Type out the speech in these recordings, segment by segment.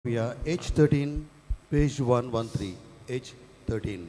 Yeah, H13, page 113, H13.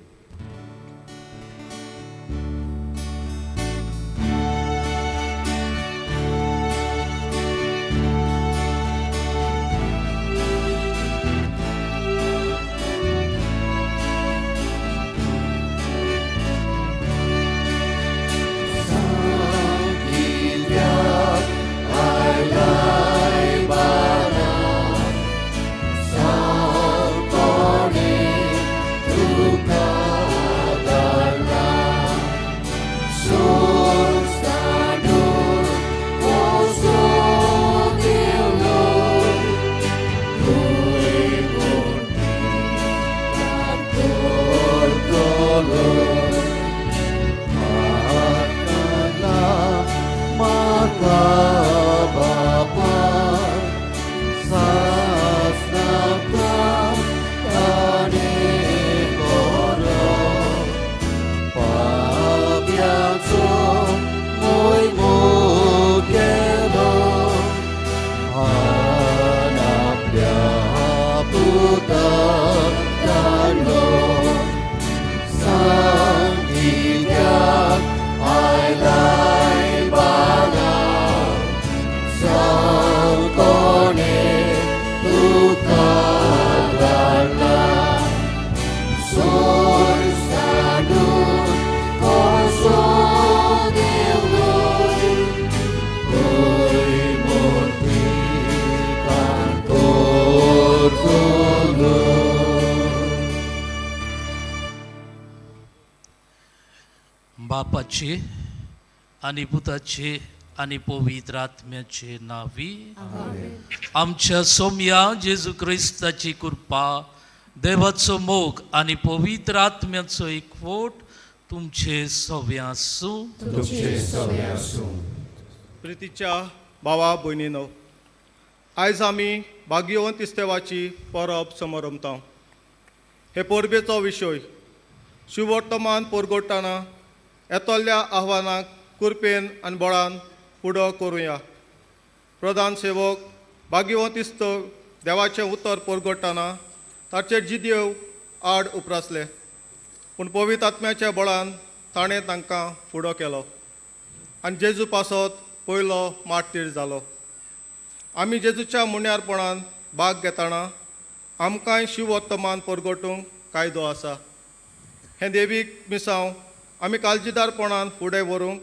बापाचे आनी पुताचे आनी पवित्र आत्म्याचे नांवी आमच्या सोम्या जेजू क्रिस्ताची कृपा, देवाचो मोग आनी पवित्र आत्म्याचो एकवट तुमचे सव्या आसूं. प्रितीच्या भावा भयणीनो, आयज आमी भाग्यवंत इस्तेवाची परब समरमता. हे परबेचो विशय शिवर्तमान परगोडटाना येतल्या आव्हानाक कुरपेन आनी बळान फुडो करुया. प्रधान सेवक भाग्यवंत इस्तव देवाचें उतर परगोडटाना ताचे जिदेव आड उप्रासले, पूण पवित्र आत्म्याच्या बळान ताणें तांकां फुडो केलो आनी जेजू पासत पयलो मार्टीर जालो. आमी जेजूच्या मुण्यारपणान भाग घेतना आमकांय शिवोत्तमान परगटूंक कायदो आसा. हें देवीक मिसांव आमी काळजीदारपणान फुडें व्हरूंक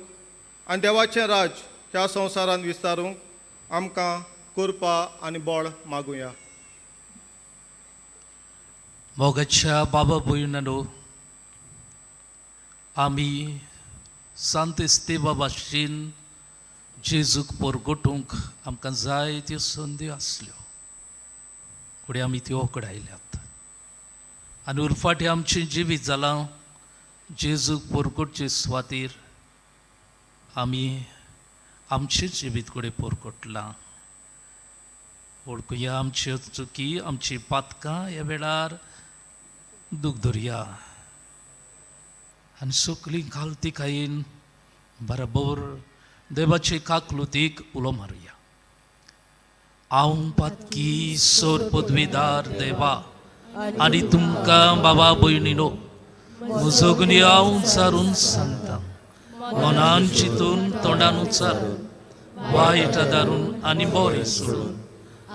आनी देवाचें राज्य ह्या संवसारांत विस्तारूंक आमकां कृपा आनी बळ मागुया. मोगाच्या बाबा भयणानो, आमी सांत इस्तेवा भाशेन जेजूक परगटूंक आमकां जायत्यो संदी आसल्यो, फुडें आमी त्यो ओकडायल्यात आनी उरफाटें आमचें जिवीत जालां जेजूक परगटचे सुवातीर आमी आमचें जिवीत कडेन परगटलां. वळखुया आमच्यो चुकी, आमची पातकां ह्या वेळार दूख धरया आनी सगळीं घालतिकायेन बरोबर देवाचे काकलुतीक उलो मारुया. हांव पातकी सोर पदवीदार देवा आनी तुमकां बाबा भयणीनो म्हजो गुन्यांव उचारून सांगता, मनान चिंतून तोंडान उचारून वायट आदारून आनी बरें सोडून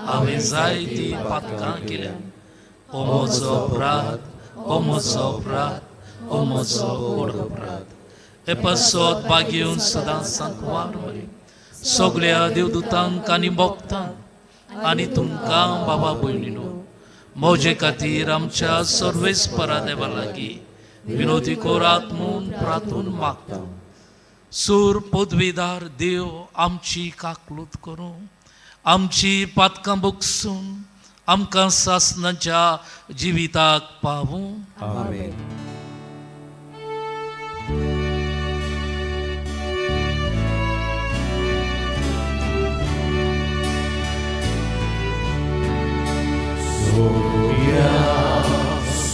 हांवें जायतीं पातकां केल्या. ओ म्हजो अपराध, ओ म्हजो अपराध, ओ म्हजो व्हड अपराध. हे पासत भाग्यवन सदां सांकवार मरे सगळ्या देवदूतांक आनी भक्तांक आनी तुमकां बाबा भयणीनो म्हजे खातीर आमच्या सर्वेस्परा देवा लागीं विनोदी कोरात म्हूण प्रार्थून मागता. सूर पदवीदार देव आमची काकलूत करूं, आमची पातकां बगसून आमकां सासनाच्या जिविताक पावूं. आमेन.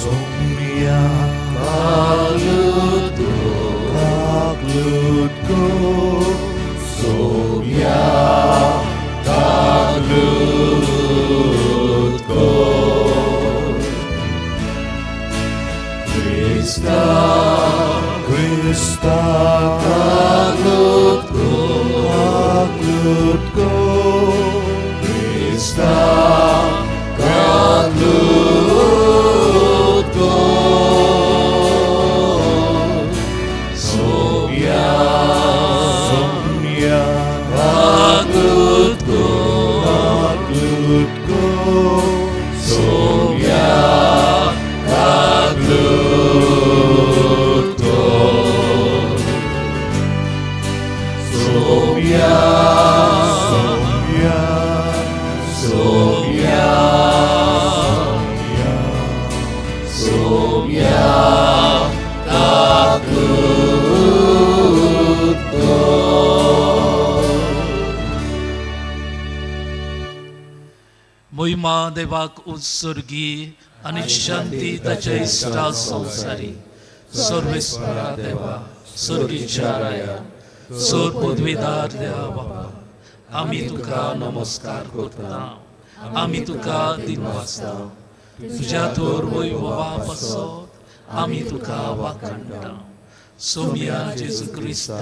Sonia, Kaklut ko, Sonia, Kaklut ko. Saumya Saumya Saumya मोहिमा देवाक उत्सर्गी आनी शांती ताच्या इश्टा संवसारी सर्वेस्परा देवा सर्गीच्या राया सर पदवीदार देवा बापा आमी तुका नमस्कार करता आमी तुका दिनवासता तुज्या थोर वैभवा पासत आमी तुका वाखाणटा सोमया जेजू क्रिस्ता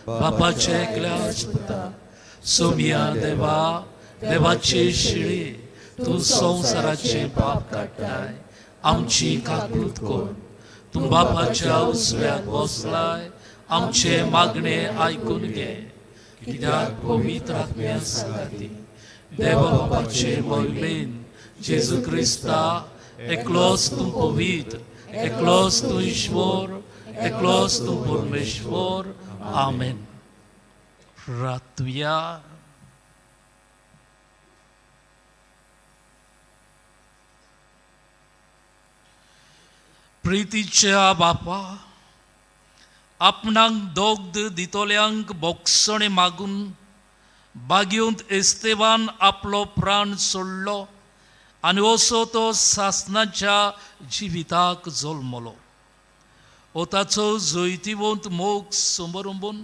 बापाच्या एकल्याच पुता सोमया देवा देवाचे शिळे तूं संवसाराचे पाप काडटाय आमची काकूत कर तूं बापाच्या उजव्याक बसलाय आमचे मागणे आयकून घे कित्याक पवित्र आत्म्या सांगाती देवा बापाचे मोहिमेन जेजू क्रिस्ता एकलोच तूं पवित्र एकलोच तूं ईश्वर एकलोच तूं परमेश्वर आमेन. रातुया. प्रितीच्या बापा आपणाक दोग्ध दितोल्यांक बोगसणे मागून बागेवंत एस्तेवान आपलो प्राण सोडलो आनी असो तो सासनाच्या जिविताक जल्मलो. हो ताचो जैतिवंत मोग समरंबून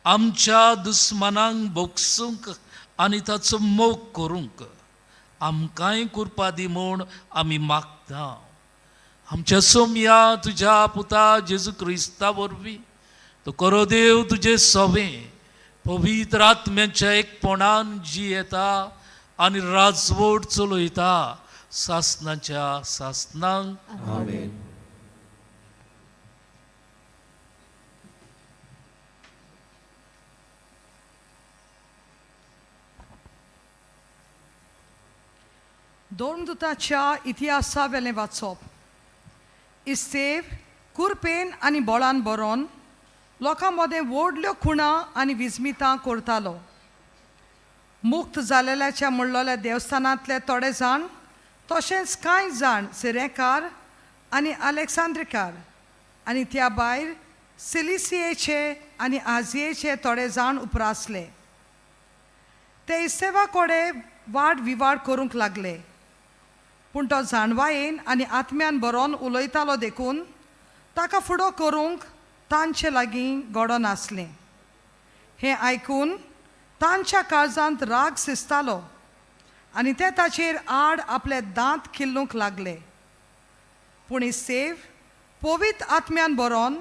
आमच्या दुस्मानांक बोगसूंक आनी ताचो मोग करूंक आमकांय कुरपा दी म्हूण आमी मागता. आमच्या सोमया तुज्या पुता जेजू क्रिस्ता वरवीं तो करो देव तुजे सवें पवित्र आत्म्याच्या एकपणान जी येता आनी राजवट चलयता सासनाच्या सासनांक. आमेन. दोनदुताच्या इतिहासा वेलें वाचप. इस्तेव कुरपेन आनी बोळान बरोवन लोकां मदें व्हडल्यो खुणां आनी विजमितां करतालो. मुक्त जालेल्याच्या म्हणलोल्या देवस्थानांतले थोडे जाण तशेंच कांय जाण सिरेकार आनी अलेक्सांद्रिकार आनी त्या भायर सिलिसियेचे आनी आजियेचे थोडे जाण उपरासले. ते इस्तेवा कडेन वाड विवाड करूंक लागले पूण तो जाणवायेन आनी आत्म्यान बरोवन उलयतालो देखून ताका फुडो करूंक तांचे लागीं गोडो नासलें. हें आयकून तांच्या काळजांत राग शिजतालो आनी ते ताचेर आड आपले दांत किल्लूंक लागले. पूण इस्तेव पवित्र आत्म्यान बरोवन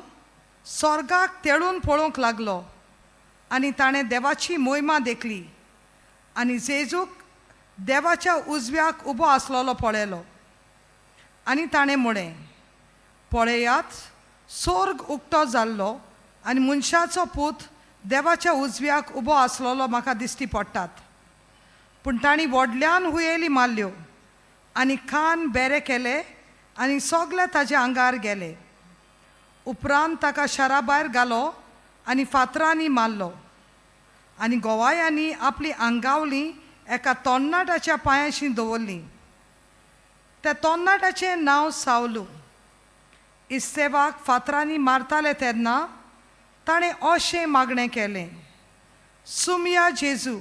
स्वर्गाक तेळून पळोवंक लागलो आनी ताणें देवाची मोहिमा देखली आनी जेजूक देवाच्या उजव्याक उबो आसलेलो पळयलो आनी ताणें म्हळें, पळयात सोर्ग उक्तो जाल्लो आनी मनशाचो पूत देवाच्या उजव्याक उबो आसलेलो म्हाका दिश्टी पडटात. पूण तांणी व्हडल्यान हुयेली मारल्यो आनी कान बेरे केले आनी सगळे ताज्या आंगार गेले. उपरांत ताका शारा भायर घालो आनी फातरांनी मारलो आनी गोवायांनी आपली आंगावली एका तोन्नाटाच्या पांयाशी दवरली. त्या तोन्नाटाचें नांव सावलू. इस्तेवाक फातरांनी मारताले तेन्ना ताणें अशें मागणें केलें, सुमया जेजू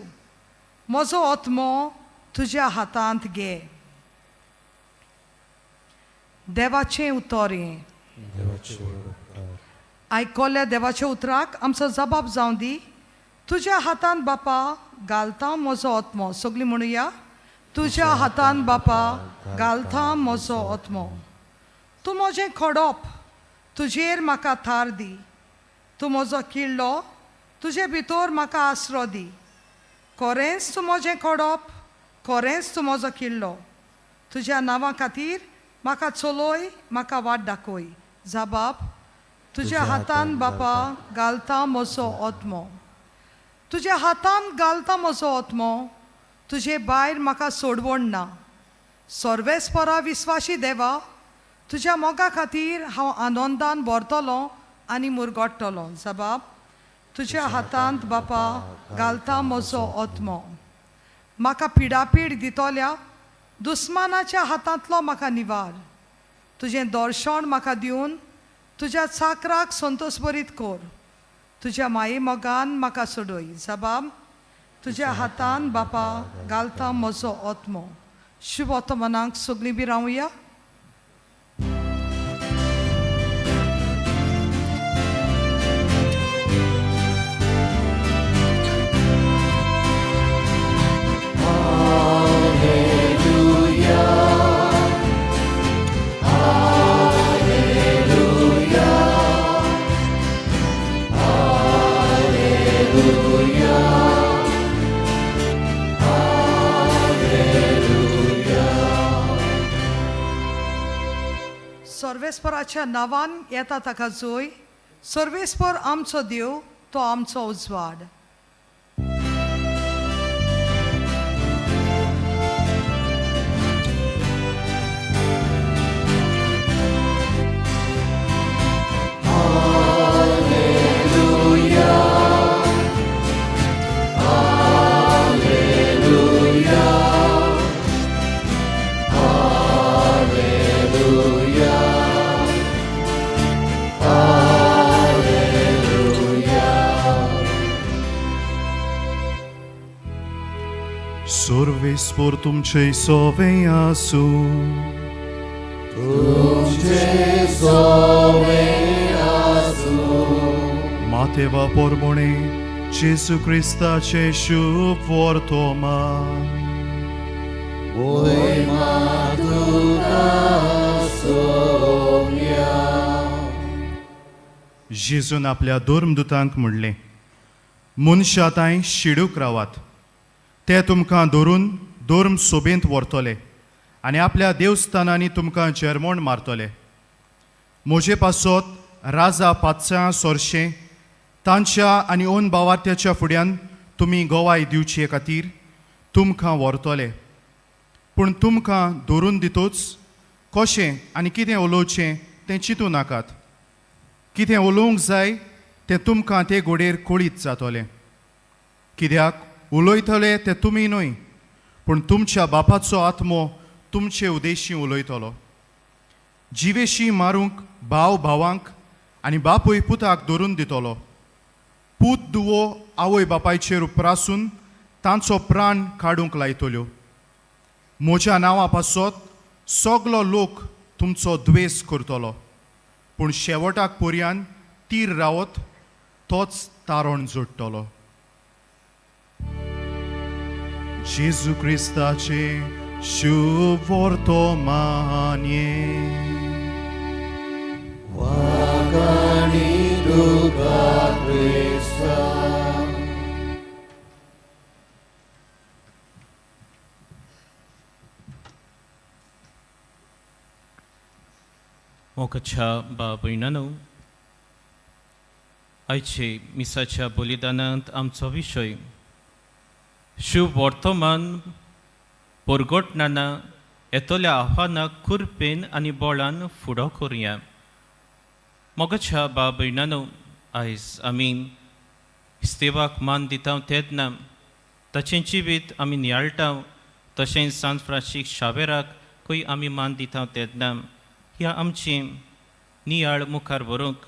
म्हजो आत्मो तुज्या हातांत घे. देवाचें उतर हें. आयकल्ल्या देवाच्या उतराक आमचो जबाब जावं दी. तुज्या हातान बापा घालता म्हजो आत्मो. सगळीं म्हणुया, तुज्या हातान बापा घालता म्हजो आत्मो. तूं म्हजें खडप, तुजेर म्हाका थार दी. तूं म्हजो किल्लो, तुजे भितर म्हाका आसरो दी. खरेंच तूं म्हजें खडप, खरेंच तूं म्हजो किल्लो. तुज्या नांवा खातीर म्हाका चलय, म्हाका वाट दाखय. जा बाप, तुज्या हातान बापा घालता म्हजो आत्मो. तुज्या हातान घालता म्हजो आत्मो. तुजे भायर म्हाका सोडवण ना. सर्वेस्परा विस्वाशी देवा, तुज्या मोगा खातीर हांव आनंदान भरतलो आनी मुरगट्टलो. जबाब, तुज्या हातांत बापा घालता म्हजो आत्मो. म्हाका पिडापीड दितोल्या दुस्मानाच्या हातांतलो म्हाका निवार. तुजें दर्शन म्हाका दिवन तुज्या चाकराक संतोशभरीत कर. तुज्या माये मोगान म्हाका सोडय. जबाब तुज्या हातान बापा घालता म्हजो आत्मो. शुभ मनाक सगळीं बी रावया. सर्वेस्पराच्या नांवान येता ताका जोय. सर्वेस्पर आमचो देव, तो आमचो उजवाड. सर्वेस्पर तुमचे सोवे आसूं. तुमचे सोवे आसूं. मातेवा पोरमोणे जेजू क्रिस्ताचे शुभ वर्तमान. मोहिमा तुका सोम्या. जेजून आपल्या धर्मदूतांक म्हणलें, मनशा तांय शिडूक रावात, ते तुमकां धरून धर्म सोबेंत व्हरतले आनी आपल्या देवस्थानांनी तुमकां जेरमोण मारतले. म्हजे पासत राजा पातशां सोरशें तांच्या आनी ओन बावार्थ्याच्या फुड्यान तुमी गवाय दिवचे खातीर तुमकां व्हरतले. पूण तुमकां धरून दितूच कशें आनी कितें उलोवचें तें चिंतूं नाकात. कितें उलोवंक जाय तें तुमकां ते गोडेर कळीत जातलें. कित्याक उलयतले ते तुमी न्हय, पूण तुमच्या बापाचो आत्मो तुमचे उदेशी उलयतलो. जिवेशी मारूंक भाव भावांक आनी बापूय पुताक धरून दितलो. पूत दुवो आवय बापायचेर उप्रासून तांचो प्राण काडूंक लायतल्यो. म्हज्या नांवा पासत सगलो लोक तुमचो द्वेस करतलो, पूण शेवटाक पर्यान तीर रावत तोच तारण जोडटलो. जेजू क्रिस्ताचे शुभ वर्तमान. वाखाणी तुका क्रिस्ता. मोगाच्या बाबयणानो, आयचे मिसाच्या बलिदानांत आमचो विशय शुभ वर्तमान परगटनाना येतल्या आव्हानाक कुरपेन आनी बळान फुडो करुया. मोगाच्या बाबयणानो, आयज आमी इस्तेवाक मान दिता तेन्ना ताचें जिवीत आमी नियाळटा, तशेंच सांत फ्रांसीक शावेराक खंय आमी मान दिता तेन्ना ह्या आमची नियाळ मुखार व्हरूंक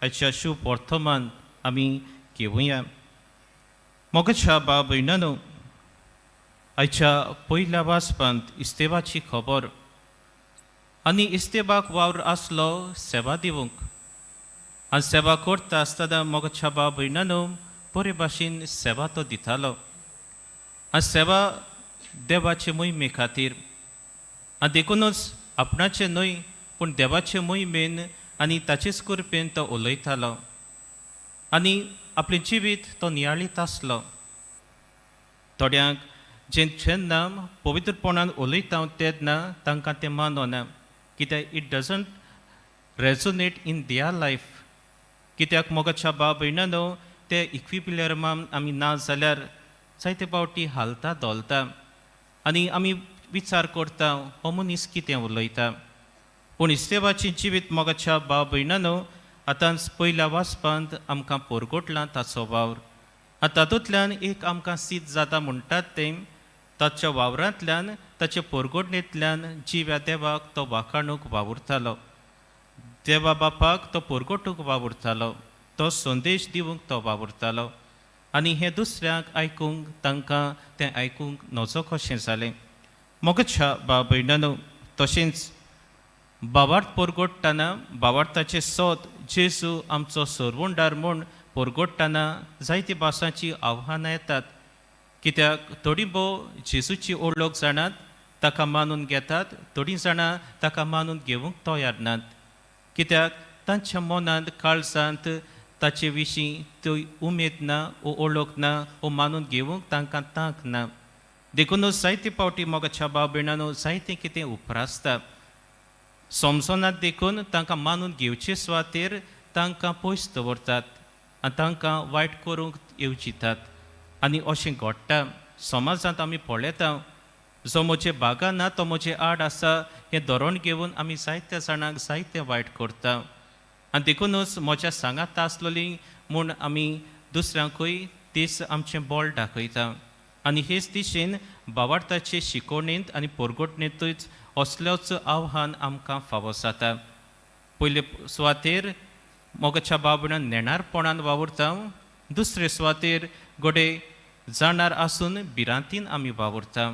आयच्या शुभ वर्तमान आमी घेवया. मोगाच्या बाबयणानो, आयच्या पयल्या वाचपांत इस्तेवाची खबर आनी इस्तेवाक वावर आसलो सेवा दिवंक आनी सेवा करता आसतना मोगाच्या बाबयणानो बरे भाशेन सेवा तो दितालो आनी सेवा देवाचे मोहिमे खातीर आनी देखुनूच आपणाचें न्हय पूण देवाचे मोहिमेन आनी ताचेच कृपेन तो उलयतालो आनी आपलें जिवीत तो नियाळीत आसलो. थोड्यांक जे जेन्ना पवित्रपणान उलयता तेन्ना तांकां तें मानवना, कित्याक it doesn't resonate in their life. कित्याक मोगाच्या बाब भयणानो, ते इक्विपिलियमान आमी ना जाल्यार जायते फावटी हालता धोलता आनी आमी विचार करता हो मनीस कितें उलयता. पूण इस्तेवाचें जिवीत मोगाच्या बाब भयणानो आतांच पयल्या वाचपांत आमकां पोरगोटलां ताचो वावर. आनी तातूंतल्यान एक आमकां सीत जाता म्हणटात तें ताच्या वावरांतल्यान, ताच्या पोरगोटणेंतल्यान जिव्या देवाक तो वाखाणूक वावुरतालो, देवा बापाक तो पोरगोटूंक वावुरतालो, तो संदेश दिवंक तो वावुरतालो. आनी हें दुसऱ्यांक आयकूंक, तांकां तें आयकूंक नजो कशें जालें. मोगच्या बा भयणानो, तशेंच बावार्थ पोरगोडटाना, बावार्थाचें सोद जेजू आमचो सरवंडार म्हूण पोरगोडटाना जायती भासांची आव्हानां येतात. कित्याक थोडीं भोव जेजूची ओळख जाणात, ताका मानून घेतात, थोडीं जाणां ताका मानून घेवंक तयार नात. कित्याक तांच्या मनांत, काळजांत ताचे विशीं ती उमेद ना, ओ ओळख ना, ओ मानून घेवंक तांकां तांक ना. देखूनच जायते फावटी मोगाच्या भाव भयणानो जायतें कितें उप्रासता, समजनात. देखून तांकां मानून घेवचे सुवातेर तांकां पयस दवरतात आनी तांकां वायट करूंक येवजितात. आनी अशें घडटा समाजांत, आमी पळयता. जो म्हजे बागा ना तो म्हजे आड आसा हें धोरण घेवन आमी जायत्या जाणांक जायतें वायट करता. आनी देखूनच म्हज्या सांगात आसलेली म्हूण आमी दुसऱ्यांकूय तीच आमचें बळ दाखयता. आनी हेच दिशेन बावार्थाचे शिकवणेंत आनी पोरगोटणेंतूच असलोच आव्हान आमकां फावो जाता. पयले सुवातेर मोगाच्या बाबणान नेणारपणान वावुरता, दुसरे सुवातेर घडये जाणार आसून भिरांतीन आमी वावुरता.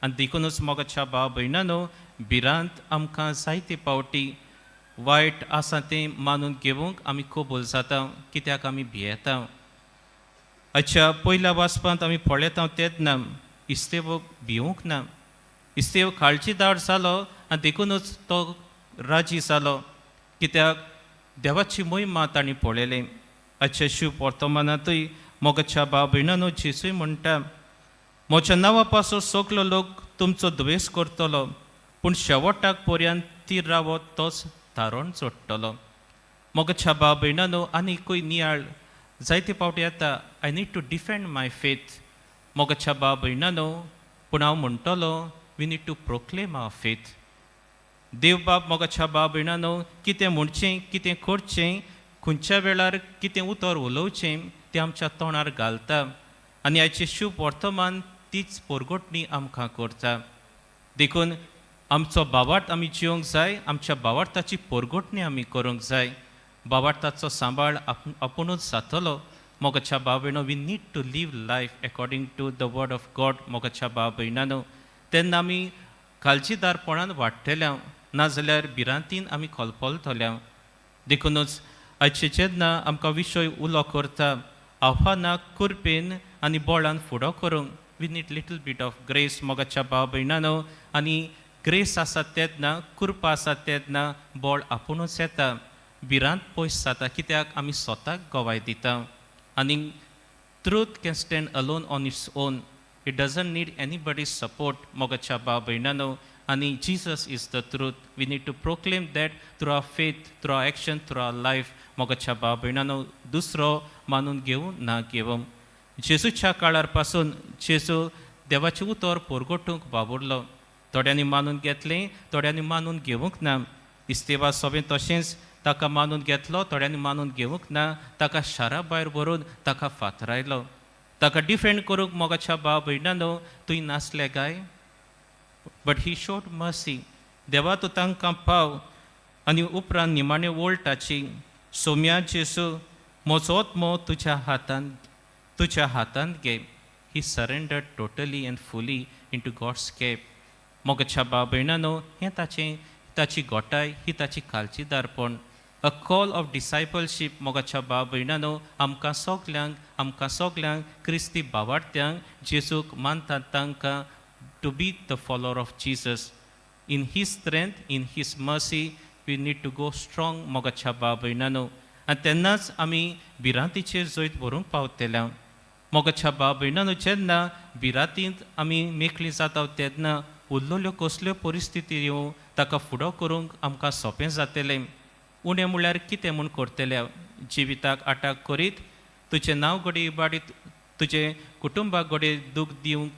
आनी देखूनच मोगाच्या भाव भयणानो, भिरांत आमकां जायते फावटी वायट आसा तें मानून घेवंक आमी कबूल जाता, कित्याक आमी भियेता. अच्छा, पयल्या वाचपांत आमी पळयता तेन्ना इस्तेव भिवूंक ना. इस्तेव काळजीदार जालो आनी देखूनच तो राजी जालो, कित्याक देवाची मोहिमा तांणी पळयली. अच्छा, शिव वर्तमानांतूय मोगाच्या भाव भयणानो जेसूय म्हणटा, म्हज्या नांवा पासून सगलो लोक तुमचो द्वेस करतलो, पूण शेवटाक पर्यंत तीर रावत तोच तारण चडटलो. मोगाच्या भाव भयणानो, आनीकूय नियाळ जायते फावटी येता, I need to defend my faith. मोगाच्या भाव भयणानो, पूण हांव म्हणटलो, we need to proclaim our faith. देवबाब मोगाच्या भाव भयणानो कितें म्हणचें, कितें करचें, खंयच्या वेळार कितें उतर उलोवचें तें आमच्या तोंडार घालता. आनी आयचें शुभ वर्तमान तीच पोरगोटणी आमकां करता. देखून आमचो बावार्थ आमी जिवंक जाय, आमच्या बावार्थाची पोरगोटणी आमी करूंक जाय. बावार्थाचो सांबाळ आपुणूच जातलो. मोगाच्या भाव भयणो, we need to live life according to the word of God. मोगाच्या भाव भयणानो, तेन्ना आमी काळजीदारपणान वाडटल्या, नाजाल्यार भिरांतीन आमी खलपलतल्या. देखूनच आयचे जेन्ना आमकां विशय उलो करता, आव्हानाक कुरपेन आनी बळान फुडो करूंक we need little bit of grace. मोगाच्या भाव भयणानो, आनी ग्रेस आसा तेन्ना, कृपा आसा तेन्ना बळ आपुणूच येता, भिरांत पयस जाता, कित्याक आमी स्वताक गवाय दिता. आनी truth can stand alone on its own, it doesn't need anybody's support. मोगाच्या भाव भयणानो, आनी Jesus is the truth. We need to proclaim that through our faith, through our action, through our life. मोगाच्या भाव भयणानो, दुसरो मानून घेवं ना घेवं, जेजूच्या काळार पासून जेजू देवाचें उतर पोरगोटूंक वावुरलो. थोड्यांनी मानून घेतलें, थोड्यांनी मानून घेवंक ना. इस्तेवा सोबें तशेंच ताका मानून घेतलो, थोड्यांनी मानून घेवंक ना. ताका शारा भायर व्हरून ताका फातरायलो. ताका डिफेंड करूंक मोगाच्या भाव भयणानो तुंय नासले काय? But he showed mercy. देवा, तूं तांकां पाव. आनी उपरांत निमाणे वोल्टाची, सोम्या जेसू, म्हजो आत्मो तुज्या हातांत घे. He surrendered totally and fully into God's care. मोगाच्या भाव भयणानो, हें ताचें, ताची गोटाय, ही ताची काळजीदारपण, अ कॉल ऑफ डिसायपलशीप. मोगाच्या भाव भयणानो, आमकां सगल्यांक क्रिस्ती भावार्थ्यांक, जेजूक मानतात तांकां to be the follower of Jesus. In his strength, in his mercy, we need to go strong. मोगाच्या भाव भयणानो, आनी तेन्नाच आमी भिरांतीचेर जैत व्हरूंक पावतले. मोगाच्या भाव भयणानो, जेन्ना भिरांतींत आमी मेकळी जाता तेन्ना उरलेल्यो कसल्यो परिस्थिती येवं ताका फुडो करूंक आमकां सोंपें जातलें. उणें म्हणल्यार कितें म्हूण करतले? जिविताक आटाक करीत, तुजें नांव घडये इबाडीत, तुजें कुटुंबाक घडये दूख दिवंक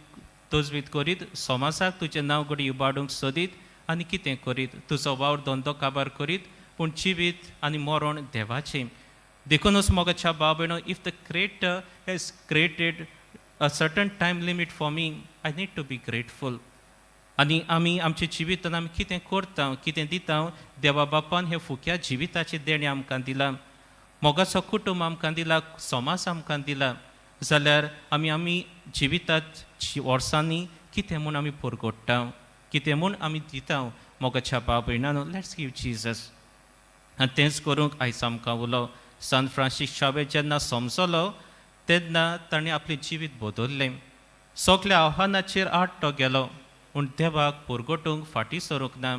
तजवीज करीत, समाजाक तुजें नांव घडये इबाडूंक सोदीत आनी कितें करीत, तुजो वावर धंदो काबार करीत. पूण जिवीत आनी मरण देवाचें. देखूनच मोगाच्या बाबेनो, if the creator has created a certain time limit for me, I need to be grateful. आनी आमी आमच्या जिवितान आमी कितें करता, कितें दिता, देवा बापान हे फुक्या जिविताचें देणें आमकां दिलां, मोगाचो कुटुंब आमकां दिला, समाज आमकां दिला, जाल्यार आमी आमी जिवितात वर्सांनी कितें म्हूण आमी परगट्टा, कितें म्हूण आमी दिता. मोगाच्या बाब भयणानो, let's give Jesus. आनी तेंच करूंक आयज आमकां उलो. सान फ्रांसीस शावे जेन्ना समजलो तेन्ना ताणें आपलें जिवीत बदल्लें. सगल्या आव्हानाचेर आड तो गेलो, पूण देवाक परगटूंक फाटीं सरूंक ना.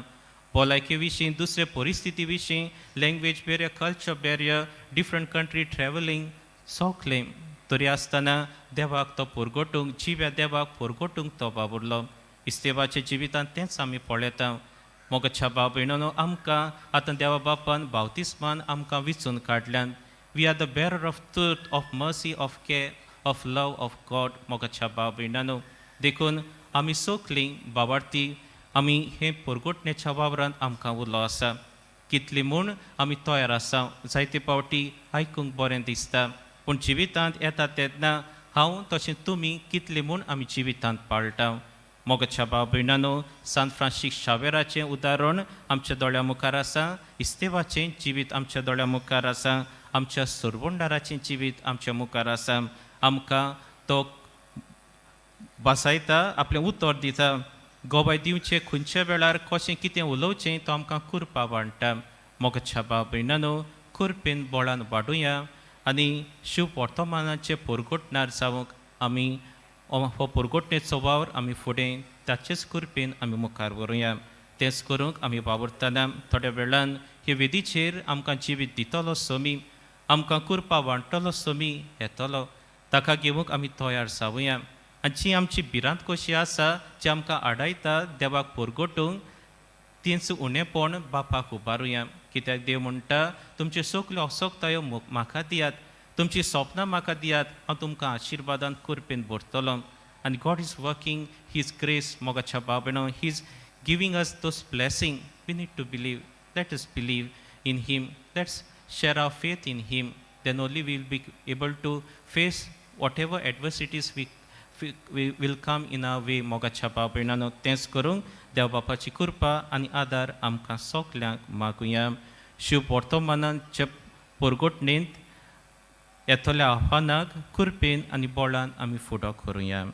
भलायके विशीं, दुसरे परिस्थिती विशीं, language barrier, culture barrier, different country travelling, सगलें तरी आसतना देवाक तो परगटूंक, जिव्या देवाक परगटूंक तो वावुरलो. इस्तेवाच्या जिवितांत तेंच आमी पळयता. मोगाच्या बाब भयणानो, आमकां आतां देवा बापान बावतिस्मान आमकां विचून काडल्यान. We are the bearer of truth, of mercy, of care, of love of God. मोगाच्या बाब भयणानो, देखून आमी सगलीं बाबार्थी आमी हे परगटणेच्या वावरांत आमकां उलो आसा. कितली म्हूण आमी तयार आसा? जायते फावटी आयकूंक बरें दिसता, पूण जिवितांत येता तेन्ना हांव तशें तुमी कितले म्हूण आमी जिवितांत पाळटा? मोगाच्या भाव भयणानो, सान फ्रांसीस शावेराचें उदाहरण आमच्या दोळ्या मुखार आसा, इस्तेवाचें जिवीत आमच्या दोळ्या मुखार आसा, आमच्या सुरवंडाराचें जिवीत आमच्या मुखार आसा. आमकां तो बसायता, आपलें उतर दिता, गोवाय दिवचें, खंयच्या वेळार कशें कितें उलोवचें तो आमकां कुरपा वांट्टा. मोगाच्या भाव भयणानो, कुरपेन बळान वाडुया आनी शिव वर्तमानाचे परगटणार जावंक आमी हो परगटणेचो वावर आमी फुडें ताचेच कुरपेन आमी मुखार व्हरुया. तेंच करूंक आमी वावुरतना थोड्या वेळान हे वेदीचेर आमकां जिवीत दितलो समी, आमकां कुरपा वांट्टलो समी येतलो. ताका घेवंक आमी तयार जावया आनी जी आमची भिरांत कशी आसा, जी आमकां आडायता देवाक परगटूंक, तींच उणेपण बापाक उबारुया. कित्याक देव म्हणटा, तुमच्यो सगल्यो असक्तायो म्हाका दियात, तुमची सपनां म्हाका दियात, हांव तुमकां आशिर्वादान कुरपेन भरतलो. आनी God is working his grace. मोगाच्या बाबेनो, he is giving us those blessing. We need to believe. Let us believe in him. Let's share our faith in him. Then only we will be able to face whatever adversities we will come in our way. मोगाच्या भाव भयणानो, तेंच करूंक देव बापाची कृपा आनी आदार आमकां सगल्यांक मागुया. शिव वर्तमानाच्या परगटणेंत येतल्या आव्हानाक कृपेन आनी बळान आमी फुडो करुया.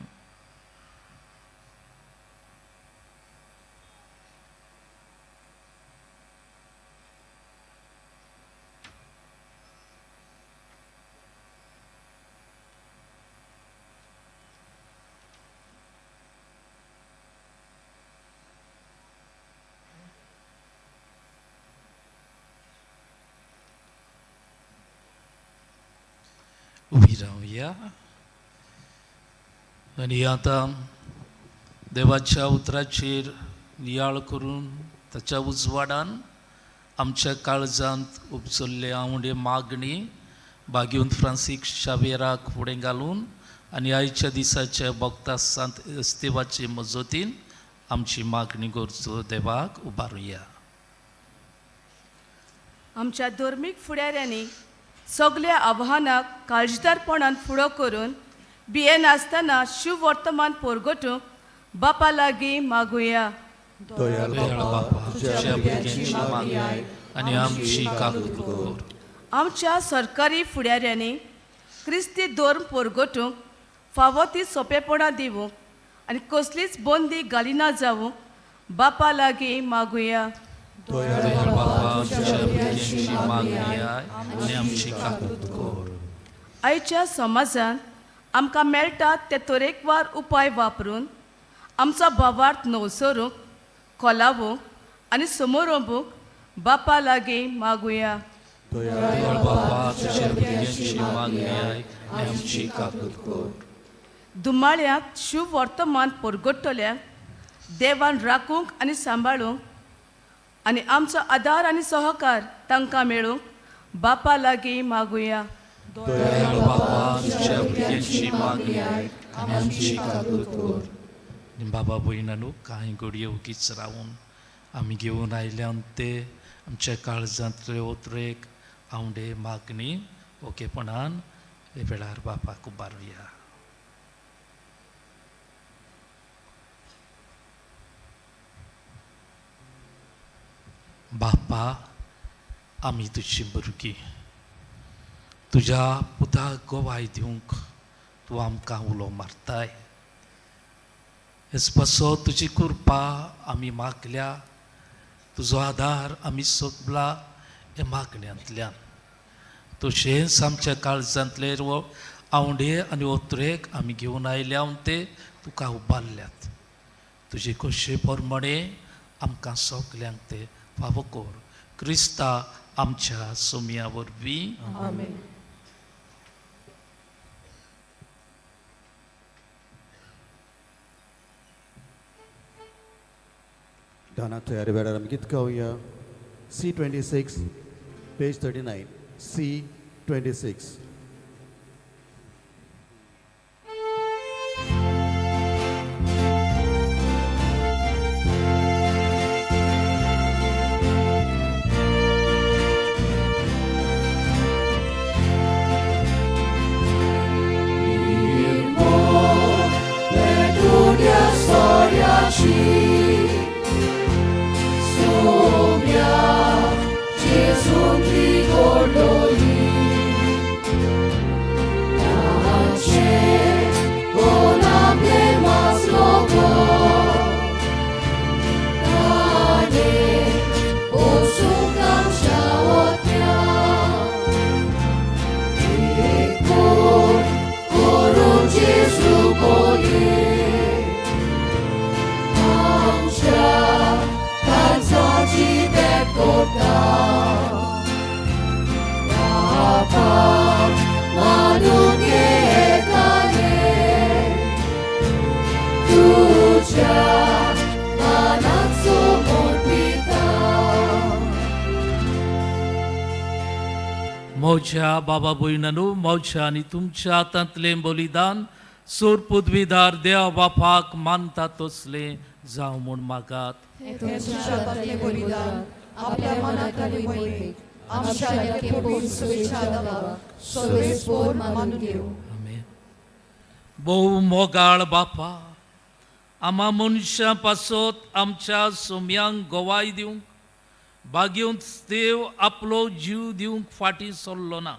उबी रावया आनी आतां देवाच्या उतराचेर नियाळ करून ताच्या उजवाडान आमच्या काळजांत उपजल्ले आंवडे मागणी भाग्यवंत फ्रांसीक शावेराक फुडें घालून आनी आयच्या दिसाच्या भक्ता सांत इस्तेवाचे मजतीन आमची मागणी गरजो देवाक उबारुया. आमच्या धर्मीक फुडाऱ्यांनी सगल्या आव्हानाक काळजीदारपणान फुडो करून भियेनासतना शिव वर्तमान परगटूंक बापा लागीं मागुया. दयाळ दयाळ बापा, बापा, तुझ्या भुरग्यांची मागणी आयक आनी आमची काकूत कर. आमच्या सरकारी फुडाऱ्यांनी क्रिस्ती धर्म परगटूंक फावो ती सोंपेपणां दिवंक आनी कसलीच बंदी घालिना जावंक बापा लागीं मागुया. दयाळ दयाळ बापा, बापा, तुझ्या तुझ्या भुरग्यांची भुरग्यांची मागणी मागणी आयक आयक आनी आमची काकूत कर. आयच्या समाजांत आमकां मेळटात ते तरेकवार उपाय वापरून आमचो भावार्थ नवसरूंक, कोलावूंक आनी समोरंबूंक बापा लागीं मागुया. दयाळ दयाळ बापा, तुझ्या भुरग्यांची मागणी आयक आनी आमची काकूत कर. दुमाळ्यांत शिव वर्तमान परगट्टल्यांक देवान राखूंक आनी सांबाळूंक आनी आमचो आदार आनी सहकार तांकां मेळूंक बापा लागीं मागुया. दयाळ बापा, तुझ्या भुरग्यांची मागणी आयक आनी आमची काकूत कर. आनी बाबा भयणांनो, कांय घडये ओगीच रावन आमी घेवन आयल्यान ते आमच्या काळजांतले ओतरेक आवंडे मागणी ओकेपणान हे वेळार बापाक उबारुया. बापा, आमी तुजी भुरगीं, तुज्या पुताक गवाय दिवंक तूं आमकां उलो मारताय. हेच पासत तुजी कृपा आमी मागल्या, तुजो आदार आमी सोदला ह्या मागण्यांतल्यान. तशेंच आमच्या काळजांतले आवंडे आनी ओतरेक आमी घेवन आयल्या ते तुका उबारल्यात. तुजे खोशे प्रमाणे आमकां सगल्यांक ते फावो कर. क्रिस्ता आमच्या सोम्या वरवीं. आमेन. गाना तयारी वेळार आमी गीत गावया. C 26 page 39, C 26. मौच्या बाबा भयणांनो, मौच्या आनी तुमच्या हातांतलें बलिदान सोर पदवीदार देवा बापाक मानता तसलें जावं म्हूण मागात. आमेन. भोव मोगाळ बापा, आमा मनशां पासत आमच्या सोम्यांक गवाय दिवंक बागेवंत देव आपलो जीव दिवंक फाटीं सरलो ना.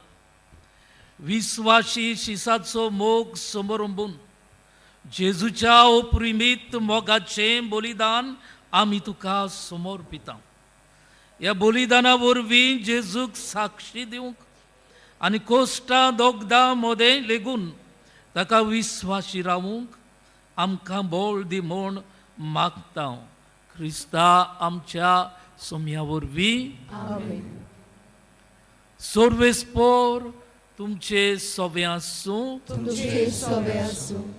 विस्वाशी शिसाचो मोग समरंबून जेजूच्या ओप्रिमीत मोगाचें बलिदान आमी तुका समर्पिता. ह्या बलिदाना वरवीं जेजूक साक्षी दिवंक आनी कोश्टां दोगदां मदें लेगून ताका विस्वाशी रावूंक आमकां बळ दी म्हूण मागता. क्रिस्ता आमच्या सोम्या वरवीं. सर्वेस्पोर तुमचे सोबे आसूं.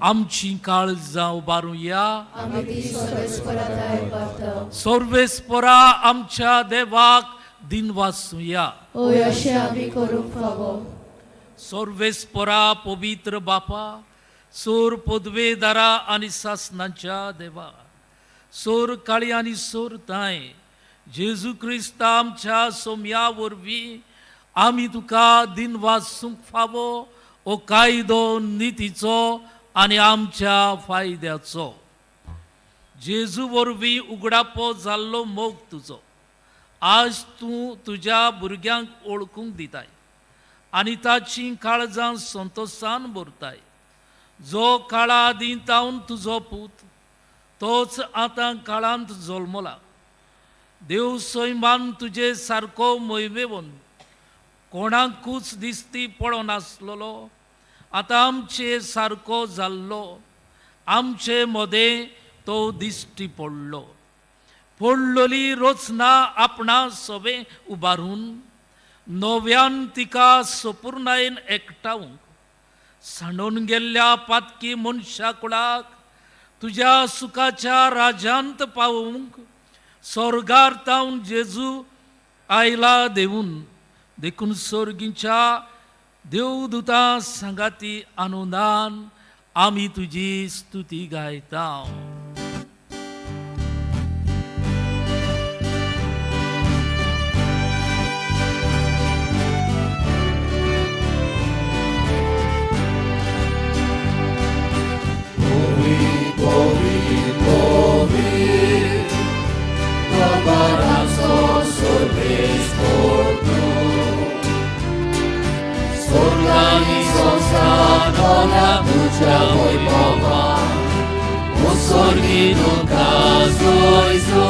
आमची काळजां उबारुया. सर्वेस्पोरा आमच्या देवाक दिनवासुया. सर्वेस्पोरा पवित्र बापा, सोर पदवेदारा आनी सासनाच्या देवा, सोर काळी आनी सोर ताय, जेजू क्रिस्ता आमच्या सोम्या वरवीं आमी तुका दिनवासूंक फावो ओ कायदो नितीचो आनी आमच्या फायद्याचो. जेजू वरवीं उगडापो जाल्लो मोग तुजो आज तूं तुज्या भुरग्यांक वळखूंक दिताय आनी ताचीं काळजां संतोशान भरताय. जो काळा आदीं तावन तुजो पूत तोच आतां काळांत जल्मला. देव सैमान तुजे सारको मोयमेवन कोणाकूच दिसती पडनासलेलो आतां आमचे सारको जाल्लो. आमचे मदें तो दिश्टी पडलो. पडलोली रचना आपणा सोबें उबारून नव्यान तिका सपुर्णायेन एकठावंक सांडून गेल्ल्या पातकी मनशा कुळाक तुज्या सुखाच्या राजांत पावोवंक स्वर्गार तावन जेजू आयला देवून. देखून स्वर्गीच्या देवदूतां सांगाती आनंदान आमी तुजी स्तुती गायता. duka soyso.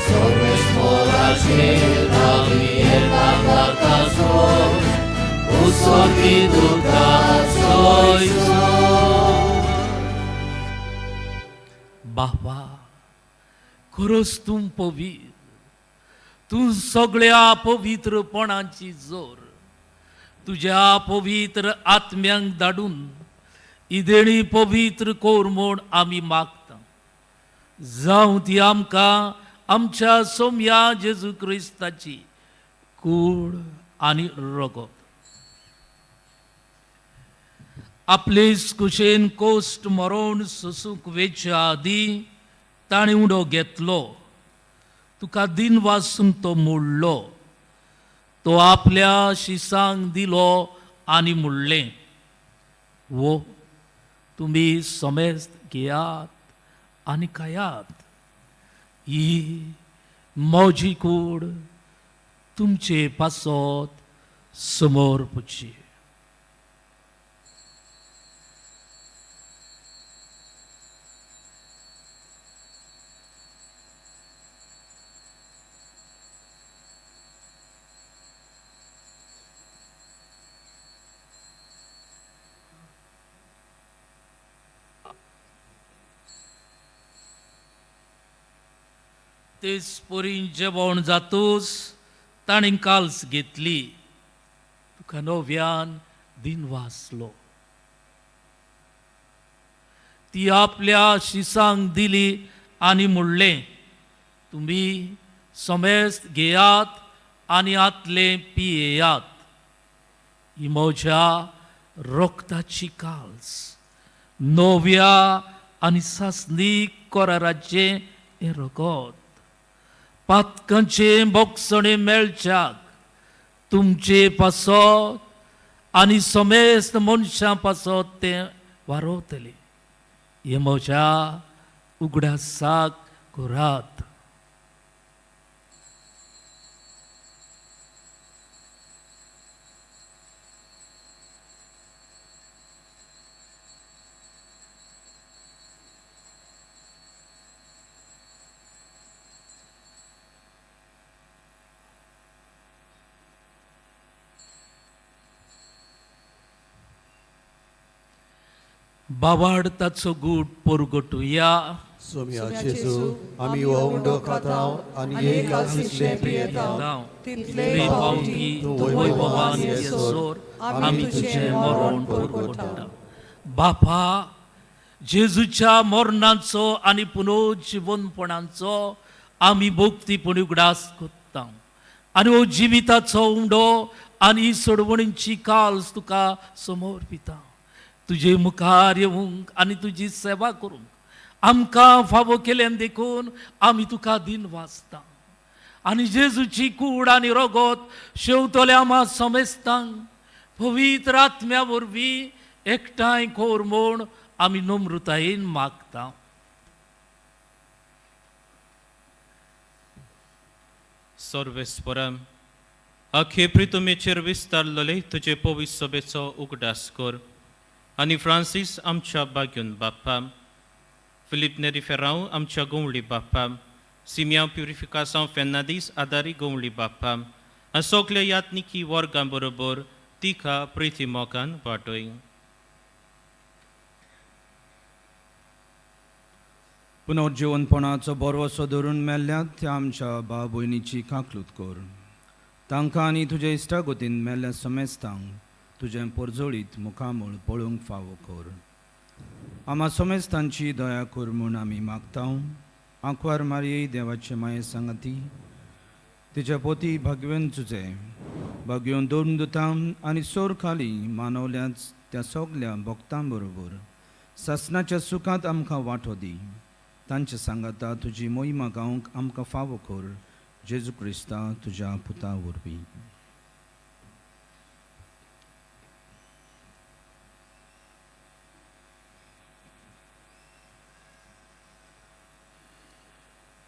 Sorves moraje ambi eta kakaso, usorbi duka soyso. बाबा खरोच तूं पवित्र, तूं सगळ्या पवित्रपणाची जोर. तुज्या पवित्र आत्म्यांक धाडून इदेणी पवित्र कोर म्हूण आमी मागता. जावं ती आमकां आमच्या सोम्या जेजू क्रिस्ताची कूड आनी रगत. आपले कुशेन कोश्ट मरोण सोसूंक वेच्या आदीं ताणें उडो घेतलो, तुका दिन वासून तो मोडलो, तो आपल्या शिसांक दिलो आनी म्हणलें, वो तुमी समेस्त घेयात आनी खायात, ही म्हजी कूड तुमचे पासत समोर पुची. तेच परीन जेवण जातूच ताणें काल्स घेतली, तुका नव्यान दिन वाचलो, ती आपल्या शिसांक दिली आनी म्हणलें, तुमी समेस्त घेयात आनी आतलें पियेयात, ही म्हज्या रक्ताची काल्स, नव्या आनी सासणीक कराराचें हें रगत, पातकांचे बोगसणे मेळच्याक तुमचे पासत आनी समेस्त मनशां पासत तें वारोवतलें. हें म्हज्या उगडासाक करात. बाबाडताचो गूट पोरगटुया. सोम्या जेजू, आमी हो उंडो खाताव आनी एक कालसीतलें पियेताव, तितले पावटी तूं वैभवान येसोर आमी तुजें मरण पोरगोटा. बापा, जेजूच्या मरणाचो आनी पुनर्जिवनपणाचो आमी भक्तीपणी उगडास करता आनी हो जिविताचो उंडो आनी सोडवणीची काल्स तुका समोर पिता. तुजे मुखार येवंक आनी तुजी सेवा करूंक आमकां फावो केल्यान देखून आमी तुका दिन वाचता. आनी जेजूची कूड आनी रगत शेवतल्या आमा समेस्तांक पवित्र आत्म्या वरवीं एकठांय कोर म्हूण आमी नम्रतायेन मागता. सर्वेस्परा, आखे प्रितुमेचेर विस्तारलेले तुजे पवित्र सभेचो उगडास कर आनी फ्रांसीस आमच्या बाग्यून बाप्पा, फिलीप नेरी फेरांव आमच्या गोंवळी बाप्पा, सिमियांव प्युरिफिकासांव फेर्नादीस आदारी गोंवळी बाप्पा आनी सगल्या यात्निकी वर्गां बरोबर तिका प्रिती मोगान वाटय. पुनर्जिवनपणाचो बरवसो धरून मेल्ल्या त्या आमच्या भाव भयणीची काकलूत कर, तांकां आनी तुज्या इश्टागतीन मेल्ल्या समेस्तांक तुजें पोरजोळीत मुखामळ पळोवंक फावो कर. आमा समेस्तांची दया कर म्हूण आमी मागता. आंकवार मारये देवाचे माये सांगाती तिच्या पोती भागवेन तुजें भागयोवन दोन दुतां आनी सोर खाली मानवल्याच त्या सगल्या भक्तां बरोबर सासणाच्या सुखांत आमकां वांटो दी. तांचे सांगाता तुजी मोहिमा गावंक आमकां फावो कर, जेजू क्रिस्ता तुज्या पुता वरवीं.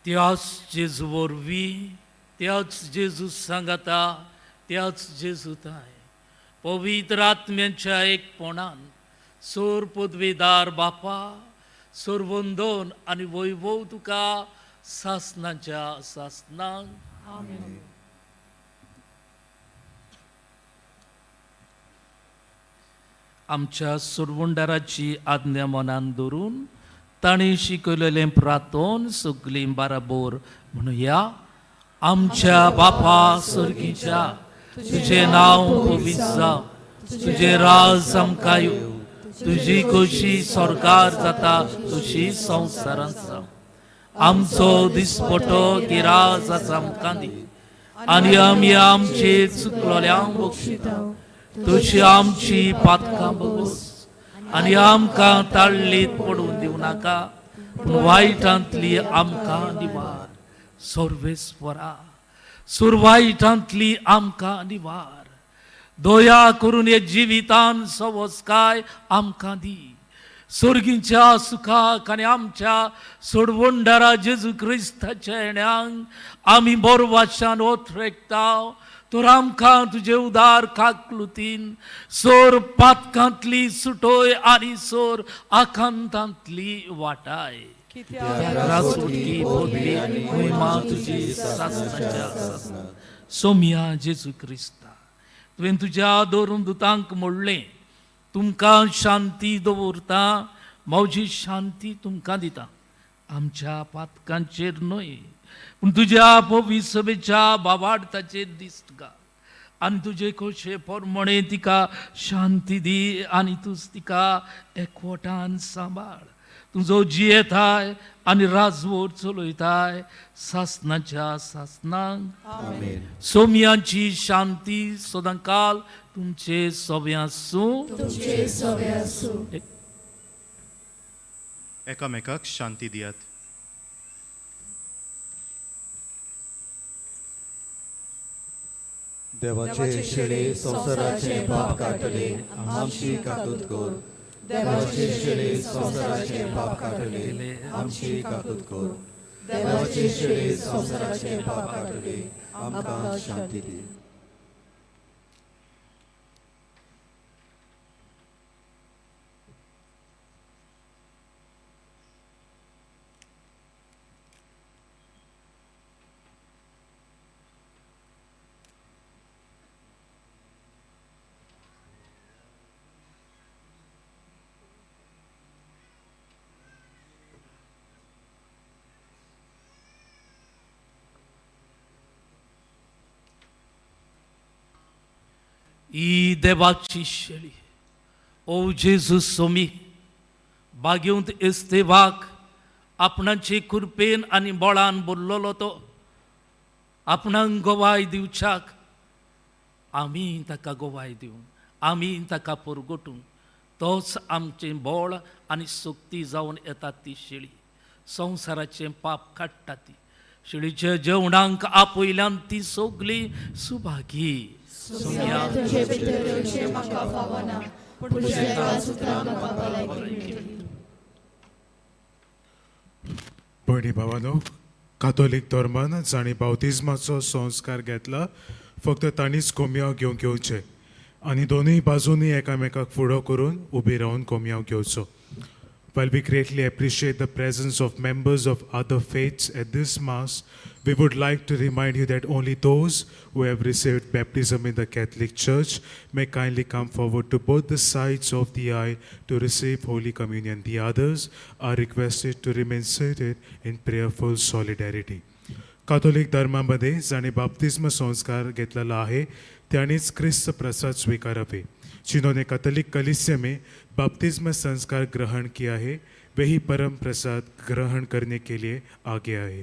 त्याच जेजू वरवीं, त्याच जेजू सांगाता, त्याच जेजू ताय पवित्र आत्म्यांच्या एकपणान सोर पदवेदार बापा, सर्वंदन आनी वैभव तुका सासनाच्या सासनाक. आमच्या सुरवंडाराची आज्ञा मनान धरून तांणी शिकयलेलें प्रातोन सगलीं बाराबोर म्हणुया. आमच्या बापा सर्गीच्या, तुजें नांव पवित्र जावं, तुजें राज आमकां येवं, तुजी खोशी स्वर्गार जाता तशी संवसारांत जावं. आमचो दिसपटो गिराज आमकां दी आनी आमी आमचे चुकलोल्यांक बक्षिता तशी आमची पातकां बगोस आनी आमकां ताळ्ळीत पडून दिवं नाका, पूण वायटांतली आमकां निवार. सर्वेस्वरा, सुरवायटांतली आमकां निवार. दया करून हे जिवितान सवसकाय आमकां दी. सर्गीच्या सुखाक आनी आमच्या सोडवंडारा जेजू क्रिस्ताच्या येण्यांक आमी बोरवाशान ओथरेकता. तर आमकां तुजे उदार काकलुतीन सोर पातकांतली सुटोय आनी सोर आकांतांतली वाटाय. तुजी सासनाच्या सासना. सोम्या जेजू क्रिस्ता, तुवें तुज्या दवरून दुतांक म्हणलें, तुमकां शांती दवरता, म्हजी शांती तुमकां दिता. आमच्या पातकांचेर न्हय, पूण तुज्या पविसभेच्या बाबाडताचेर दिसता आनी तुजे खोशे प्रमाणे तिका शांती दी आनी तूंच तिका एकवटान सांबाळ. तुजो जियेताय आनी राजवट चलयताय सासनाच्या सासनाक. सोम्यांची शांती सदांकाल तुमचे सोव्या आसूं. एकामेकाक शांती दियात. देवाचे शेळे संवसाराचे पाप काडटले, आमची काकूत कर. देवाचे शेळे संवसाराचे पाप काडटले, आमची काकूत कर. देवाचे शेळे संवसाराचे पाप काडटले, आमकां शांती दी. ही देवाची शेळी, ओ जेजू सोमी, बागेवंत इस्तेवाक आपणाचे कृपेन आनी बळान बोल्लोलो तो आपणाक गवाय दिवच्याक आमी ताका गवाय दिवं, आमी ताका परगटूं. तोच आमचें बळ आनी सक्ती जावन येता ती शेळी. संवसाराचें पाप काडटा ती शेळीच्या जेवणांक आपयल्यान ती सगली सुभागी. भयणी भावानो, कातोलीक धर्मान जांणी बावतिज्माचो संस्कार घेतला फक्त तांणीच कोमयांव घेवंक येवचें आनी दोनूय बाजूंनी एकामेकाक फुडो करून उबी रावन कोमयांव घेवचो. While we greatly appreciate the presence of members of other faiths at this Mass, we would like to remind you that only those who have received baptism in the Catholic Church may kindly come forward to both the sides of the aisle to receive Holy Communion. The others are requested to remain seated in prayerful solidarity. Catholic धर्मामध्ये जाणे बाप्तिस्म संस्कार घेतलेला आहे त्यांनीच ख्रिस्त प्रसाद स्वीकारावे. जिन्होंने Catholic कलीसिया में बपतिस्मा संस्कार ग्रहण किया है वही परम प्रसाद ग्रहण करने के लिए आगे आए.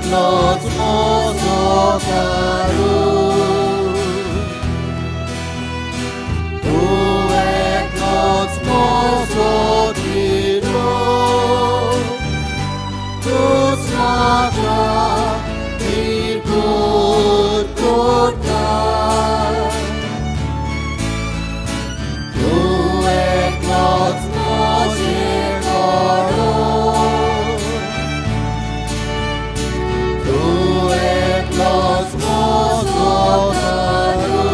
एकलोच म्हजो तारू, तूं एकलोच म्हजो दिलो, तूंच म्हाका निगूत करता. तूं एकलोच म्हजें घोडो, तूं एकलोच म्हजो तारू,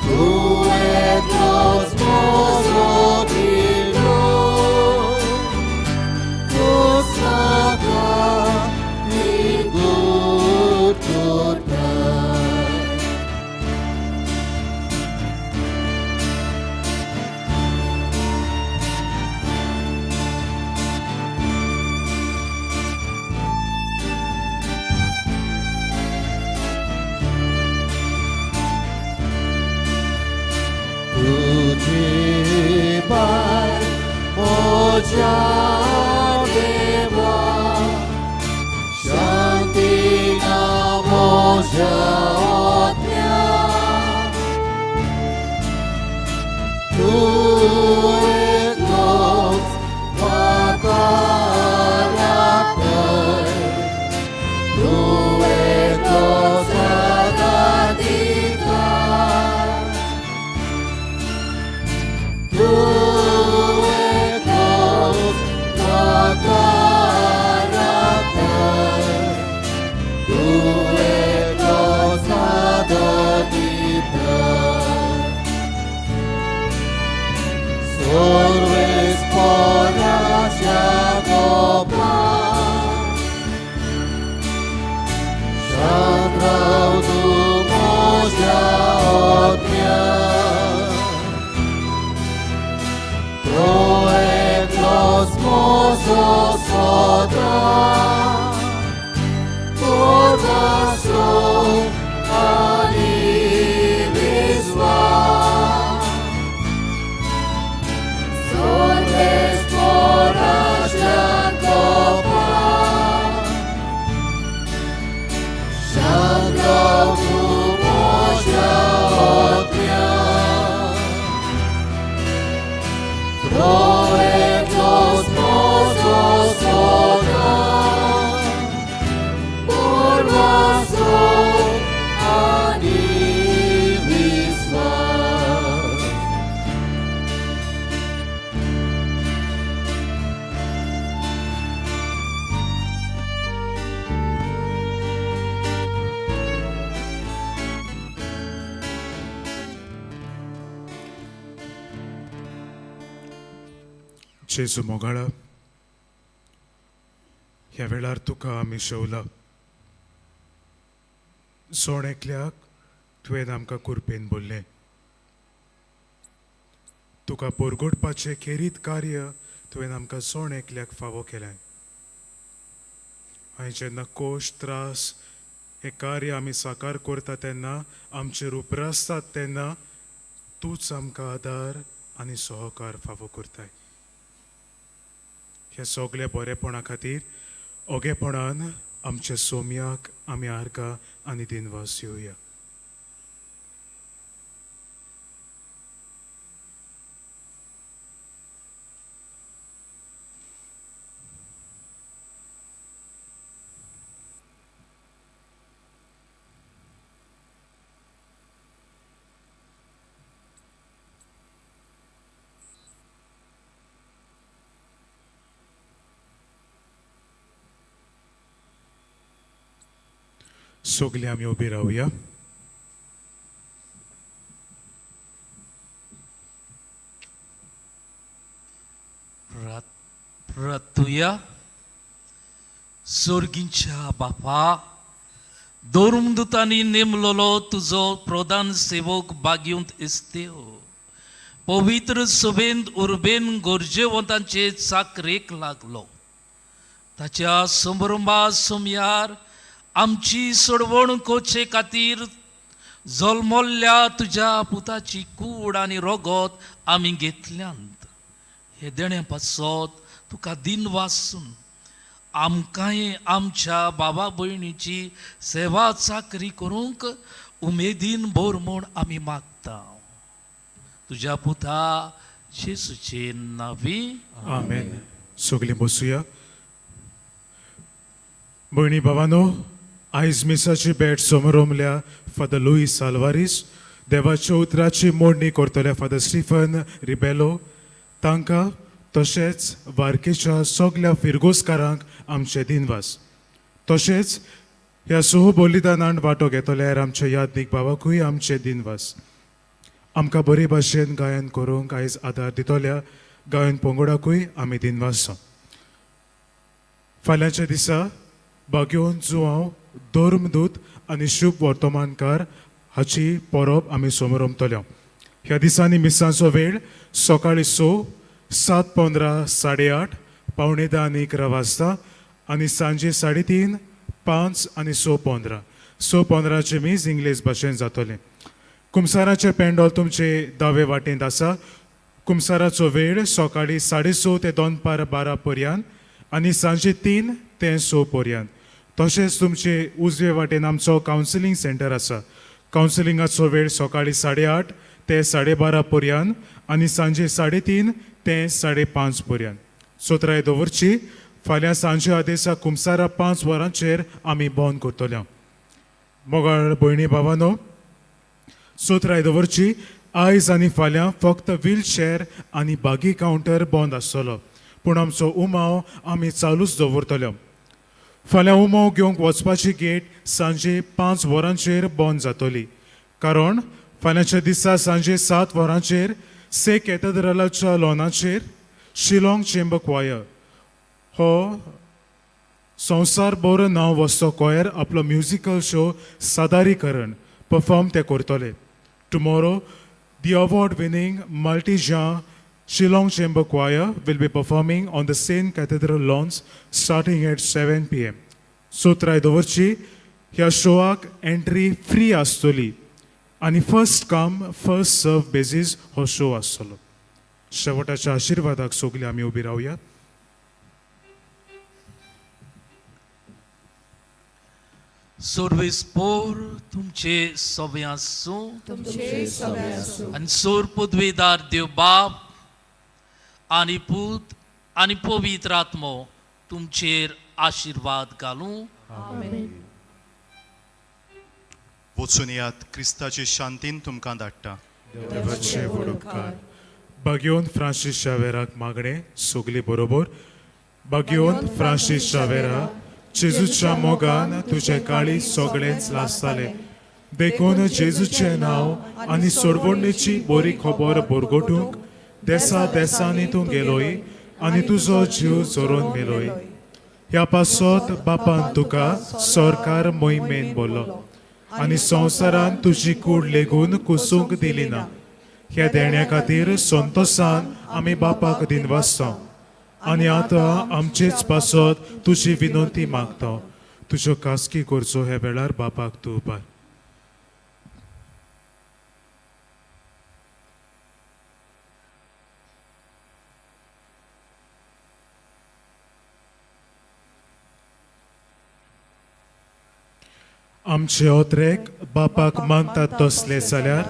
तूं एकलोच म्हजो दिलो, तूंच म्हाका निगूत करता. तुजी बाय म्हज्या देवा, शांती ना म्हज्या आत्म्याक, तूं एकलोच म्हाका राखय, तूं एकलोच आदार दिता. तूं एकलोच म्हाका राखय, तूं एकलोच आदार दिता. सर्वेस्पराच्या गोपाक शांत राव तूं म्हज्या आत्म्याक, तूं एकलोच म्हजो सदां पुरवासो आनी विस्वास. सर्वेस्पराच्या गोपाक शांत राव तूं म्हज्या आत्म्याक, तूं एकलोच म्हजो सदां पुरवासो आनी विस्वास. जेजू मोगाळा, ह्या वेळार तुका आमी शेवला. सोण एकल्याक तुवें आमकां कुरपेन बोल्लें, तुका पोरगोटपाचें खेरीत कार्य तुवें आमकां सोण एकल्याक फावो केलें. आनी जेन्ना कोश त्रास हें कार्य आमी साकार करता तेन्ना, आमचेर उप्रासतात तेन्ना, तूंच आमकां आदार आनी सहकार फावो करताय. ह्या सगल्या बरेपणा खातीर ओगेपणान आमच्या सोमयाक आमी आर्गां आनी दिनवास येवया. सगळीं आमी उबी रावया. प्रार्थुया. सोर्गींच्या बापा, धर्मदुतांनी नेमलोलो तुजो प्रधान सेवक बागीवंत इस्तेव पवित्र सभेंत उर्बेन गरजेवंतांचे चाकरेक लागलो. ताच्या संभ्रमा सोमयार आमची सोडवण करचे खातीर जल्मल्ल्या तुज्या पुताची कूड आनी रोगत आमी घेतल्यांत. हे देणे पासत तुका दिनवासून आमकांय आमच्या बाबा भयणीची सेवा चाकरी करूंक उमेदीन भर म्हूण आमी मागता. तुज्या पुता जेसूचे नांवी आमेन. सगलीं बसुया. भयणी भावानो, आयज मिसाची भेट समरोमल्या फादर लुईस आल्वारीस, देवाच्या उतराची मोडणी करतल्या फादर स्टिफन रिबेलो, तांकां तशेंच वारकेच्या सगल्या फिरगोजकारांक आमचे दिनवास. तशेंच ह्या सह बलिदानान वांटो घेतल्यार आमच्या यादनीक बाबाकूय आमचे दिनवास. आमकां बरे भाशेन गायन करूंक आयज आदार दितल्या गायन पंगडाकूय आमी दिनवास. फाल्यांच्या दिसा बागेवन जुवांव धर्मदूत आनी शुभ वर्तमानकार हाची परब आमी समरमतल्या. ह्या दिसांनी मिसांचो वेळ सकाळीं 6, 7:15, 8:30, 9:45 आनी 11 वाजता आनी सांजे 3:30, 5 आनी 6:15. 6:15 मीस इंग्लीश भाशेन जातलें. कुमसाराचें पेंडोल तुमचे दावे वाटेंत आसा. कुमसाराचो वेळ सकाळीं 6:30 ते दनपार 12 पर्यंत आनी सांजे 3 ते 6 पर्यंत. तशेंच तुमचे उजवे वाटेन आमचो कावन्सिलींग सेंटर आसा. कावन्सिलिंगाचो वेळ सकाळीं 8:30 ते 12:30 पर्यंत आनी सांजे 3:30 ते 5:30 पर्यंत. सोत्राय दवरची. फाल्यां सांजे आदेसा कुमसारा 5 वरांचेर आमी बंद करतले. मोगाळ भयणी भावानो, सोत्राय दवरची. आयज आनी फाल्यां फक्त व्हीलचेअर आनी बागी कावंटर बंद आसतलो, पूण आमचो उमाव आमी चालूच दवरतले. फाल्यां उमाव घेवंक वचपाची गेट सांजे 5 वरांचेर बंद जातली, कारण फाल्यांच्या दिसा सांजे 7 वरांचेर से कॅथेड्रलाच्या लॉनाचेर शिलाँग चेंबर क्वायर हो संवसार भर नांव वचचो क्वायर आपलो म्युजिकल शो सादारीकरण परफॉर्म ते करतले. Tomorrow the award winning multi-genre Shillong Chamber Choir will be performing on the Saint Cathedral lawns starting at 7 p.m. सोत्राय दवरची. ह्या शोआक एंट्री फ्री आसतली आनी first come first serve basis हो शो आसतलो. शेवटाच्या आशिर्वादाक सगळीं आमी उबी रावया. सर्वेस्पोर तुमचे सवे आसूं आनी सोर पदवेदार देव बाप आनी पूत आनी पवित्र आत्मो तुमचेर आशिर्वाद घालूं. वचून यात. क्रिस्ताचे शांतीन तुमकां धाडटा. देवाचे व्हड उपकार. बागेवन फ्रांसीस शावेराक मागणें सगली बरोबर. बागेवन फ्रांसीस शावेरा, जेजूच्या मोगान तुजें काळीज सगळेंच लासतालें, देखून जेजूचें नांव आनी सोडवणेची बरी खबर बरगोटूंक देसा देसांनी तूं गेलोय आनी तुजो जीव जोरोन मेलोय. ह्या पासत बापान तुका सरकार मोहिमेन बोल्लो आनी संवसारान तुजी कूड लेगून कुसूंक दिली ना. ह्या देण्या खातीर संतोसान आमी बापाक दिनवासता आनी आतां आमचेच पासत तुजी विनंती मागता. तुज्यो खासगी गरजो ह्या वेळार बापाक तूं उबार. आमचे ओत्रेक बापाक मानतात तसले जाल्यार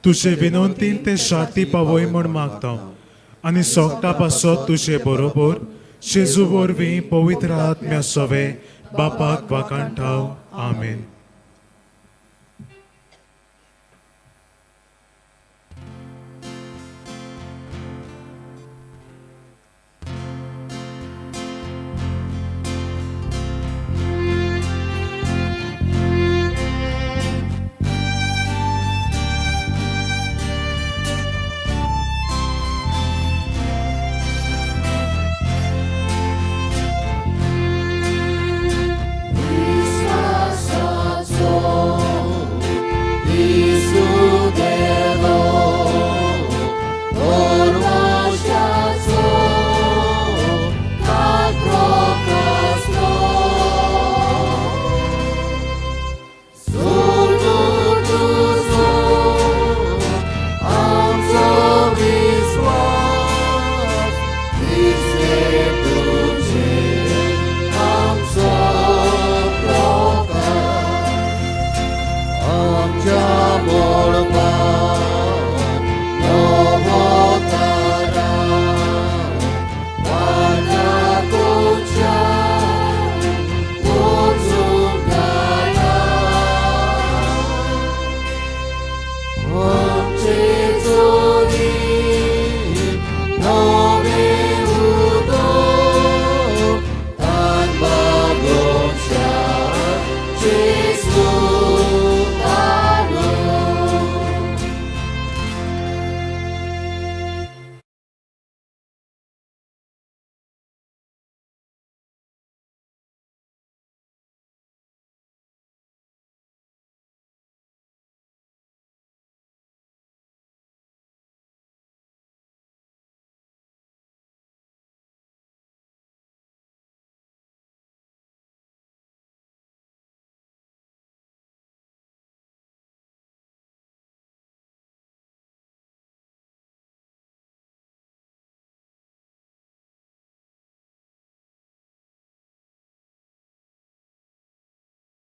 तुजे विनंतीन ते शांती पावय म्हूण मागता आनी सोगटा पासत तुजे बरोबर जेजू वरवीं पवित्र आत्म्या सवे बापाक वाखाणटाव. आमेन.